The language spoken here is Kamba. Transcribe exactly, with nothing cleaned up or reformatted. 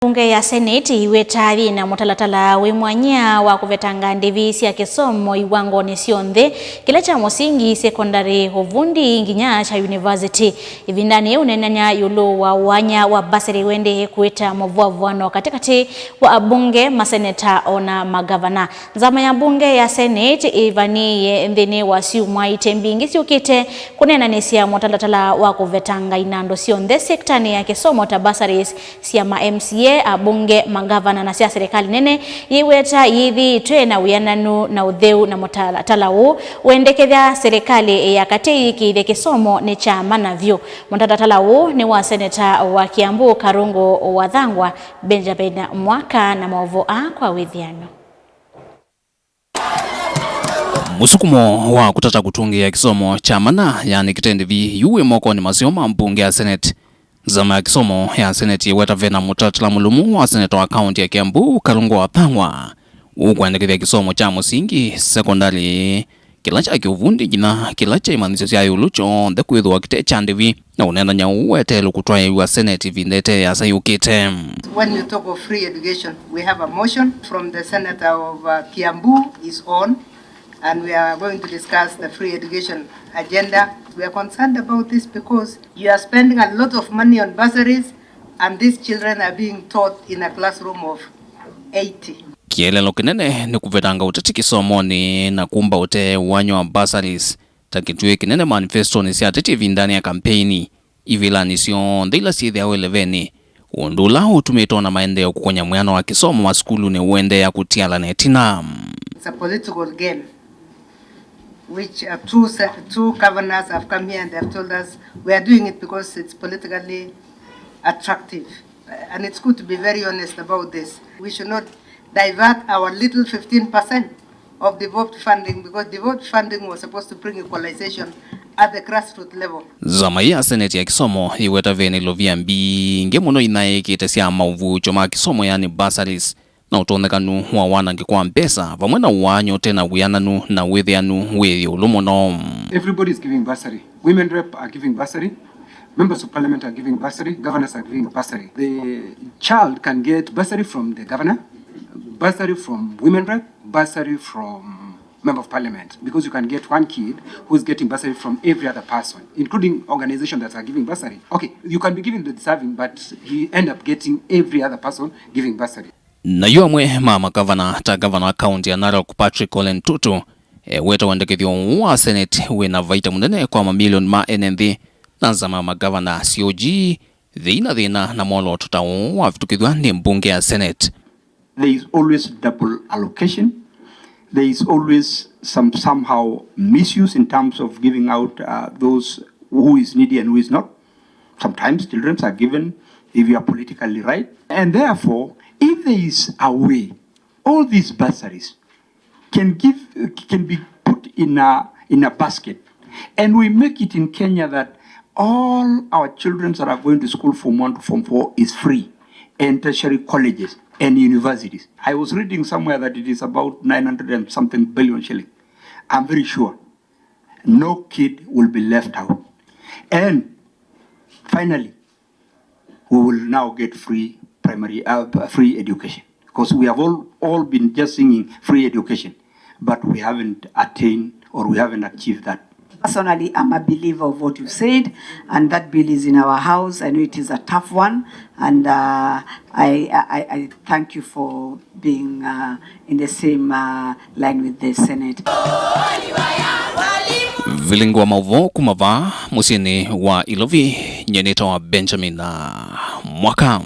Mbunge ya Senate ĩiweta yĩna mũtalatala wĩ mwanya wa kũvetanga ndĩvi sya kĩsomo iwangonĩ syonthe, kĩla kya mũsingi, sekondalĩ, ũvundi, nginya kya yunivasĩtĩ. Ĩvindanĩ yĩĩ ũneenany'a ĩũlũ wa wanya wa basarĩ wendee kũĩta mũvũavũano katĩkatĩ wa ambunge, maseneta, o na magavana. Nzama ya mbunge ya Senate ĩvanĩĩe nthĩnĩ wa syumwa ite mbingĩ syũkĩte kũneenanĩsya mũtalatala wa kũvetanga inandũ syonthe sektanĩ ya kĩsomo ta bursaries sya ma M C A, abunge, magavana na sya serikali nene. Yĩweta yĩthĩĩtwe na wĩananu na ũtheu na mũtalatala ũũ wendekethya serikali ya katĩ yĩkĩĩthye kĩsomo nĩ kya mana vyũ. Mũtalatala ũũ nĩ wa seneta wa Kiambu Karungu Wathangwa, Benjamin Mwaka na maũvoo aa kwa wĩthĩano. Mũsukumo wa kũtata kũtũngĩĩa kĩsomo kya mana, yani kĩtendĩvi, yu wĩ mokonĩ maseo ma mbunge ya Senate. Nzama ya kĩsomo ya Senate yĩweta vena mũtalatala mũlũmu wa seneta wa kaunti ya Kiambu, Karungu Wathangwa, ũkwendekethya kĩsomo kya mũsingi, sekondalĩ, kĩla kya kĩũvundi nginya kĩla kya imanyĩsyo sya ĩũlũ kyonthe kwĩthĩwa kĩte kya ndĩvi. Na ũneenany'a ũũ weteelwe kũtwaĩĩw'a Senate ĩvinda ĩte yĩasa yũkĩte. When you talk of free education, we have a motion from the senator of, uh, Kiambu is on, and we are going to discuss the free education agenda. We are concerned about this because you are spending a lot of money on bursaries, and these children are being taught in a classroom of eighty. Kĩeleelo kĩnene nĩ kũvetanga ũteti kĩsomonĩ na kumba ũtee wanya wa bursaries ta kĩtuĩ kĩnene manifestonĩ sya ateti ĩvindanĩ ya kampeini. Ivĩlanĩ syonthe ila syĩthĩawa ĩlevenĩ, ũndũ ũla ũtumĩte ona maendeeo kũkonya mwĩano wa kĩsomo masukulunĩ ũendeea kũtialana ĩtina. It's a political game which, uh, two se-, two governors have come here and they have told us we are doing it because it's politically attractive. Uh, and it's good to be very honest about this. We should not divert our little fifteen percent of devolved funding, because devolved funding was supposed to bring equalization at the grassroots level. Nzama ya Senate ya kĩsomo yĩweta vena ilovia mbingĩ mũno inaĩkĩte sya maũvuũkyo ma kĩsomo, yani bursaries, na ũtonyekanu wa wanangĩko wa mbesa, vamwe na ũaany'o ũte na wĩananu na wĩthĩanu wĩ ĩũlũ mũno. Everybody is giving bursary. Women rep are giving bursary. Members of parliament are giving bursary. Governors are giving bursary. The child can get bursary from the governor, bursary from women rep, bursary from member of parliament, because you can get one kid who is getting bursary from every other person, including organizations that are giving bursary. Okay, you can be giving the deserving, but he end up getting every other person giving bursary. Na yu amwe ma magavana ta gavana wa kaunti ya Narok Patrick Ole Ntutu eweta wendekethyo ũũ wa Senate wĩna vaita mũnene kwa mamilioni ma ene nthĩ, na nzama ya magavana C O G thĩna thĩna na mwolooto ta ũũ wavĩtũkĩthw'a nĩ mbunge ya Senate. There is always double allocation. There is always some somehow misuse in terms of giving out, uh, those who is needy and who is not. Sometimes children are given if you are politically right. And therefore, if there is a way, all these bursaries can give, can be put in a, in a basket, and we make it in Kenya that all our children that are going to school from one to form four is free, and tertiary colleges and universities. I was reading somewhere that it is about nine hundred and something billion shilling. I'm very sure no kid will be left out. And finally, we will now get free primary, uh, free education, because we have all, all been just singing free education, but we haven't attained or we haven't achieved that. Personally, I'm a believer of what you said, and that bill is in our house. I know it is a tough one, and, uh, I, I, I thank you for being, uh, in the same, uh, line with the Senate. Vilingi wa maũvoo kuma vaa mũsyĩnĩ wa Ilovi, nyie nĩtawa Benjamin, uh, Mwaka.